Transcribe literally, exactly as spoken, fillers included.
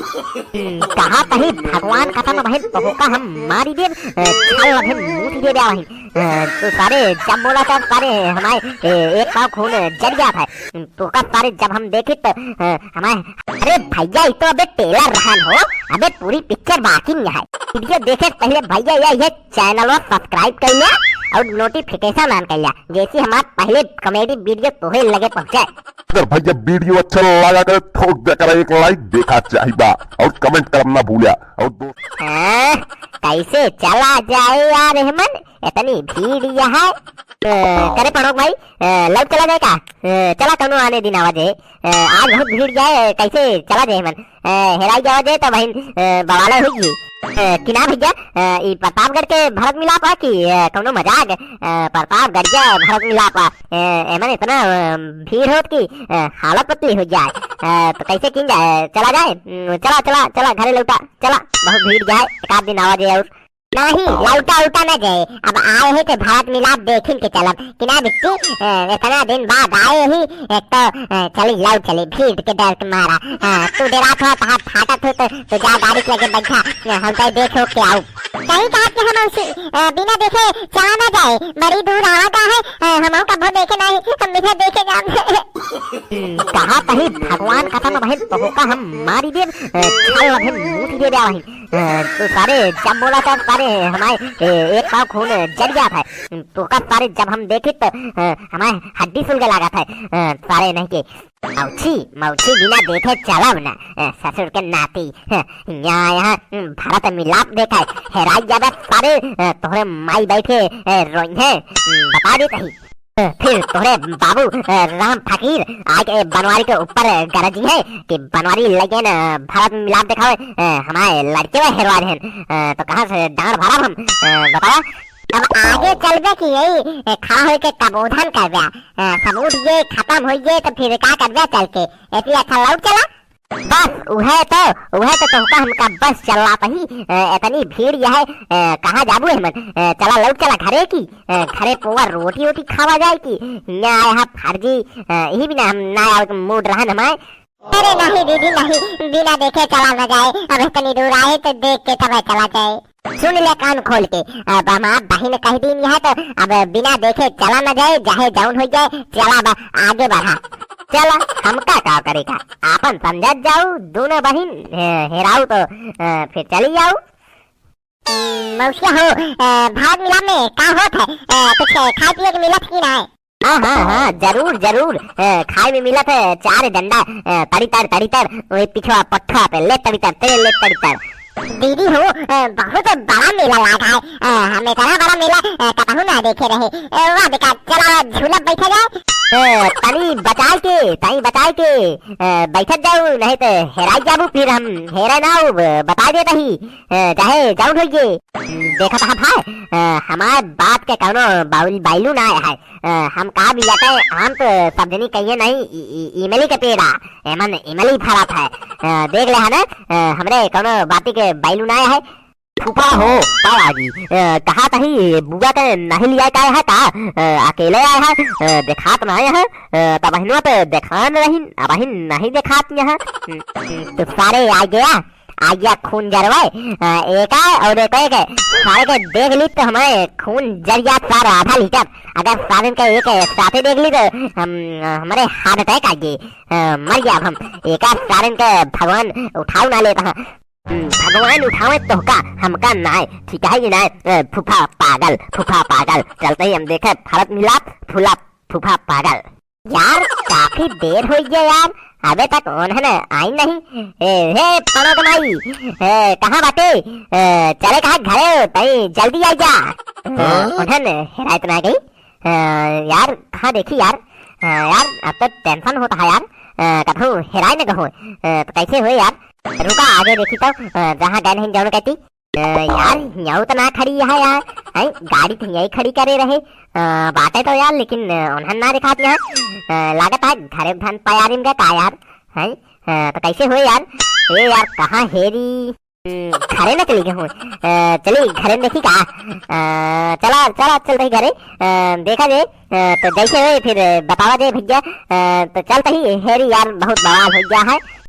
हम्म, कहा तही भगवान कसम बहिन, तोहका हम मारी देब, अ, छल बहिन मूत देब बहिन। अ, तू सारे जब बोला तब सारे हमारे, ए, एक पाव खून जर जात है। तोहका सारे जब हम देखी तो, अ, हमारे, अरे भैया, ये तो अबे trailer रहन हो, अबे पूरी picture बाकी नहीं है। Video देखे से पहले भैया ये, ये channel subscribe कर लिया और notification on कर लिया, जैसे हमारे पहले comedy video तोहे लगे पहुँचे। अगर भैया video अच्छा लगा करे, ठोक दे करे एक like, देखा चाहिबा और comment करना भूला। और दोस्त हाँ, कैसे चला जाए यार एहमन, इतनी भीड़ यहाँ। अ, करे पड़ोक भाई, अ, लौट चला जाए का? अ, चला कौनो आने दिन आवा जे। अ, आज बहुत भीड़ जाए, कैसे चला जाए एहमन? अ, हेराई जावा जे तो बहिन, अ, बवाले हुई। अ, कि ना भैया, अ, ई प्रतापगढ़ के भरत मिलाप आ कि, अ, कौनो मजाक? अ, प्रतापगढ़ के भरत मिलाप आ। अ, एमन इतना, अ, भीड़ होत कि, अ, हालत पतली हो जाए। अ, तो कैसे किन जाए? चला जाए? हम्म, चला, चला, चला, घरे लौटा, चला। बहुत भीड़ जाए, एक आध दिन आवा जाए और। नहीं, लौटा उटा ना जाए। अब आए हैं तो भरत मिलाप देखिन के चलब। कि ना बिट्टू, अ, इतना दिन बाद आए ही, एक तो, अ, चली, लौट चली, भीड़ के डर के मारा। हाँ, तू डेरात हो, तहार फाटत हो, तो, तो जा गाड़ी के लगे बैठा, अ, हम तो देखो के आऊ। सही कहा कि हम उसी, अ, बिना देखे चला ना जाए, बड़ी दूर आवा का है, अ, हम कभो देखे नहीं, हम बिना देखे जाम। हम्म, कहा तही भगवान कसम बहिन, तोहका हम मारी देब, अ, छल बहिन मूत देब बहिन। अ, तू सारे जब बोला तब सारे हमारे, ए, एक पाव खून जर जात है। तोहका सारे जब हम देखी तो, अ, हमारे हड्डी सुलगे लागत है। अ, सारे नहीं के मौछी, मौछी बिना देखे चलब ना। अ, ससुर के नाती। अ, यहाँ, यहाँ, अम, भरत मिलाप देखा है। हेराई जाबे सारे, अ, तोहरे माई बैठे, अ, रोई है। अम, बता देत ही। फिर तोहरे बाबू, अ, राम फकीर आके बनवारी के ऊपर गरजी है कि बनवारी लगे न भरत मिलाप देखावे, अ, हमारे लड़के में हेरवा देहन। अ, तो कहाँ से डांड भरब हम, अ, बतावा? अब आगे चलबे कि यही, अ, खड़ा होके कबोधन करबे, अ, सबूत ये खत्म हो गए तो फिर का करबे चल के? ऐसे अच्छा लौट चला। बस, उहे तो, उहे तो तोहका हमका बस चलात ही, अ, इतनी भीड़ यह है, अ, कहाँ जाबू एहमन? अ, चला लौट चला घरे की, अ, घरे पोवा रोटी वोटी खावा जाए की, हियाँ आए हा फर्जी, अ, यही बिना हम ना आवे के mood रहन हमारे। अरे नहीं दीदी नहीं, बिना देखे चला न जाए, अब इतनी दूर आए तो देख के तब चला जाए। सुन ले कान खोल के, अब हमार बहिन कह दीन यह तो अब बिना देखे चला न जाए, चाहे जौन हो जाए, चला अब आगे बढ़ा। चला, हमका का करे का, आपन समझत जाऊ, दोनों बहिन, हे-, हेराऊ तो, अ, फिर चली जाऊ। हम्म, मौसिया हो, अ, भरत मिलाप में का होत है? अ, कुछ खाए पिए के मिलत कि ना? हाँ, हाँ, हाँ, जरूर, जरूर। अ, खाए में मिलत है चार डंडा, अ, तड़ी तर, तड़ी तर, वही पिछवा पट्ठा पे, ले तड़ी तर, तेरे ले तड़ी तर। दीदी हो, अ, बहुत बड़ा मेला लागा है। अ, हम इतना बड़ा मेला, अ, कतहूँ ना देखे रहे। अ, वाह बेटा, चला झूला बैठा जाए। अ, तनी बचाए के, तनी बचाए के, अ, बैठत जाऊ, नहीं तो हेराई जाबू, फिर हम हेरे ना हो, ब-, बता देता ही। अ, चाहे जाऊ ढोइए। देखा था भाई, अ, हमार बात के कौनो बाउल-, बाइलू ना है। अ, हम का भी जाते, हम तो सब जनी कहिए नहीं, इ-, इ-, इमली के पेड़ा, एमन इमली फरत है। अ, देख ले है ना, अ, हमरे कौनो बाती के बाइलू ना है। फूफा हो, का आगी? अ, कहा तही बुआ के नहीं लिया का है का? अ, अकेले आए है, अ, देखात ना आए है। अ, तब बहिनवा पे देखान रही, अब बहिन नहीं देखात यहाँ। हम्म, हम्म, तो सारे आ गया। आ गया खून जरवाए, अ, एक आए और एक, एक सारे के देख ली तो हमारे खून जर गया सारा आधा लीटर। अगर सारे के एक साथे देख ली तो हम, हमारे heart attack आ गई, अ, मर गया अब हम। एक सारे के भगवान उठाओ ना लेता है। हम्म, भगवान उठावे तोहका, हमका नाय, ठीक है कि नाय? अ, फूफा पागल, फूफा पागल। चलते ही हम देखे भरत मिलाप, फूला फूफा पागल। यार, काफी देर हो गया यार, अबे तक उन्हन आई नहीं। ए, हे पड़ोक माई, ए, कहाँ बाटे? ए, चले कहाँ घरे, तई जल्दी आई जा। ए, हाँ? उन्हन हेरायत ना गई। ए, यार, कहाँ देखी यार? ए, यार, अब तो tension होता है यार। ए, कभू हेराय न गहो। ए, तो कैसे हुए यार? रुका, आगे देखी तो, ए, जहाँ गए नहीं जौन कहती। अ, यार, यहू तो ना खड़ी है यार। हैं, गाड़ी तो यही खड़ी करे रहे। अ, बाटे तो यार, लेकिन, अ, उन्हन ना दिखात यहाँ। अ, लागत है घरे धन पयारिन का का यार। हैं, अ, तो कैसे हुए यार? ए यार, कहाँ हेरी? हम्म, घरे में चली गई हूँ। अ, चली, घरे में देखी का? अ, चला, चला, चल रही घरे। अ, देखा जे, अ, तो जैसे हुए फिर बतावा जे भैया। अ, तो चलते ही हेरी यार, बहुत बवाल हो गया है।